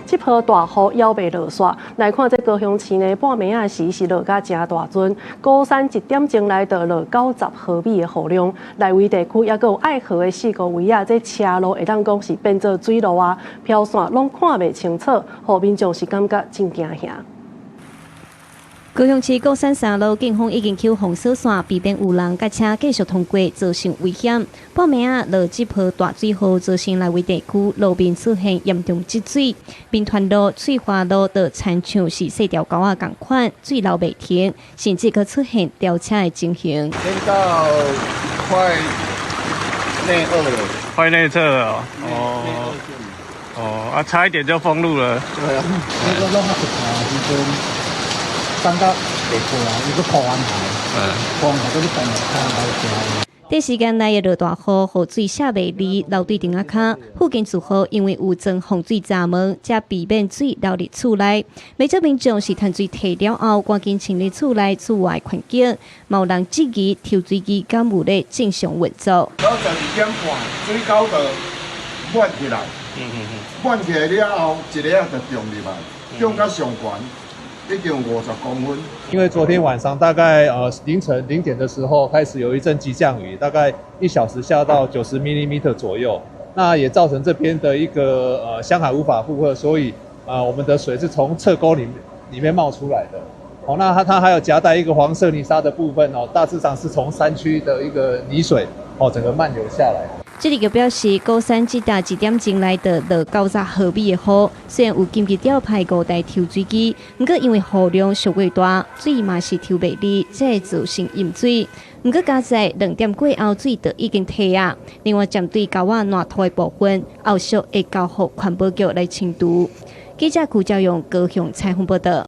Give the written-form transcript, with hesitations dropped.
這波大雨猶未落煞，來看這高雄市呢，半暝仔時是落甲誠大陣，鼓山一點鐘內就落90毫米的雨量，內圍地區猶閣有愛河的四股圍仔，這車路會當講是變做水路啊，飄線攏看袂清楚，予民眾是感覺真驚嚇。高雄市鼓山三路警方已經抾封鎖線，避免有人共車繼續通過，造成危險。半暝仔落這波大水雨，造成內圍地區路面出現嚴重積水，民團路、翠華路都親像是細條溝仔仝款，水流袂停，甚至閣出現吊車的情形。淹到快內剉了，快內側了哦。哦，啊，差一點就封路了。對啊，那個攏較時陣。感覺袂過啊，伊閣鋪安排，鋪安排閣去動來。短時間內的落大雨，雨水卸袂離，流對埕仔跤。附近住戶因為有裝防水閘門，才避免水流入厝內。袂少民眾是趁水退了後，趕緊清理厝內厝外環境。嘛有人質疑抽水機敢有咧正常運作。早12點半，水溝就滿起來，滿起來了後，一下仔就漲入來，漲到上懸。已經50公分。因為昨天晚上大概凌晨0點的時候開始有一陣急降雨，大概一小時下到90 mm 左右，那也造成這邊的一個箱涵無法負荷，所以我們的水是從側溝裡面冒出來的。哦，那它還有夾帶一個黃色泥沙的部分哦，大致上是從山區的一個泥水哦，整個漫流下來。這裡就表示，鼓山這搭一點鐘內就落90毫米的雨，雖然有緊急調派五台抽水機，毋過因為雨量傷過大，水嘛是抽袂離，才會造成淹水。毋過佳哉2點過後，水就已經退啊。另外，針對溝仔爛土的部分，後續會交予環保局來清除。記者邱兆勇高雄採訪報道。